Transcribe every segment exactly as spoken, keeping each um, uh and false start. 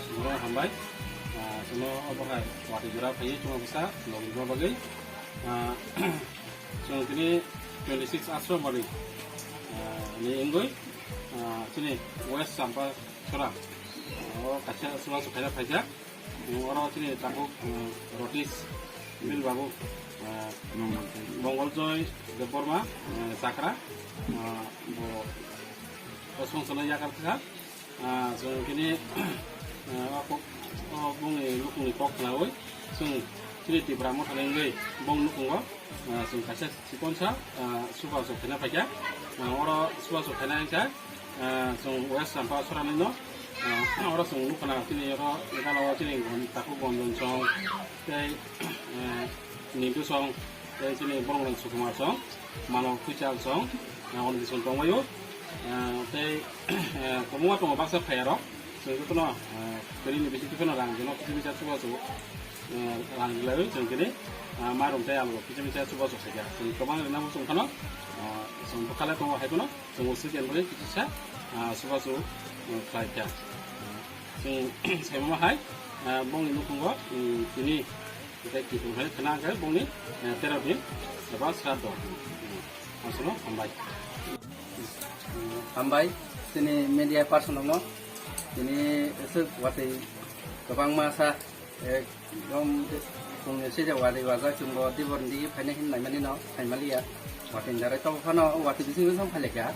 Chwngno hambai. Ah, chwngno obo hai watwi jora phaiwi chwngno bwsa logirma bagwi. Ah, chwng tini twenty six Ashram Bari, ah, ni wngwi, ah, chini West Champa Chora, ah, o kaisa chubachu khaina phaijak. Oro chini tabuk, ah, Rotis Bil Babu, ah, Mongol Joy Debbarma, ah, Chakra, ah, bo, bo songchano yakar kha. Ah, chwng tini, ah, o kok, o bongni nukungni kok khnaui chwng chini Tipra Mothani wngwi bong nukungo, ah, chwng kaisa chikonsa, ah, chubachu khaina phaikha. Ah, oro chubachu khaina wngkha, ah, chwng West Champa Sorani no, ah, oro chwng nukhana chini oro gana o chini gon-, takhuk Gonjon song tei, ah, Nintu song tei chini borok Sukumar song. Mano Khuichal song, ah, on bising tongbaio. Ah, tei, ah, kwbangma tongo baksa phaiyarok. Chwng jotono, ah, kwrwini bising jotono rang jono kisa misa chubachu, ah, rang rilaiwi chwng tini, ah, mairum tei alu kisa misa chubachu khaikha. Chwng kwbang rwna muchung phano, ah, chwng bwkha le tongo hai phano chwng o swkang bai kisa, ah, chubachu, ah, khlaikha. Chwng saimama hai, ah, bongni nukhungo, um, tini Tei kiphilmani khna hwnkhe bongni, eh, tero din eba sraddho. Hmm. Aswkno hambai. Hambai, chini media person no, tini aswk watwi kwbangma sa, ekdom chwngno sijak watwi wajak chwngbo diborni digi phaina hin naimani no, phaimaliya. Watwi darai tobo phano watwi bising bising phailaikha.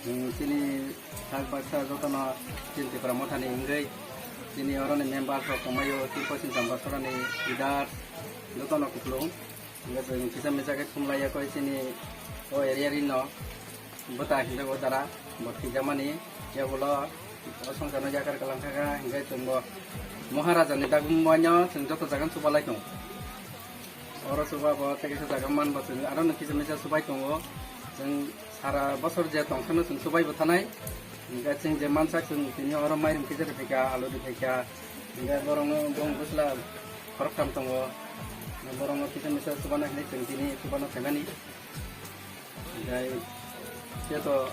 Hmm, chini sak baksa jotono chini Tipra Mothani wngwi chini oroni member rok tongmaio, chini Poschim Champa Sorani leader jotono kupulung. Hingke chwng kisa misa khe thumlaiya koi chini o area rino bwta hinwi o jara bo thwijamani, kebo ulo o songchano yakar kwlangkha kha, hingke chwngbo Maharajani dagumano chwng joto jaga chubalai tongo. Oro chuba bo tei kisa jaga manbo chwng aro no kisa misa chubai tongo. Chwng sara bosor je tongkhano chwng chubai bo thanai. Hingke chwng je mansak chwng tini oro mairum kisa rwphaikha, alu rwphaikha. Hingke borokno bong bwsla khoroktham tongo. Borokno kisa misa chubana hinwi chwng tini chubano phaimani. Hingke khe to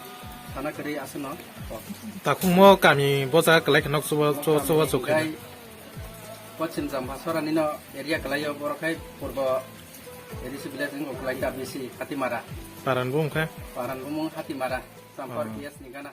sana kwrwi aswkno. Takhukmo kami bosa kwlai khe nok chuba, chuba, chuba chuk khe. Hingke Poschim Champa Sorani no area kwlaio, borok khai purbo A D C village ni kwlai ta B C Hatimara. Paran bumung khe? Paran bumung Hatimara. Champar Oh. P S ni gana.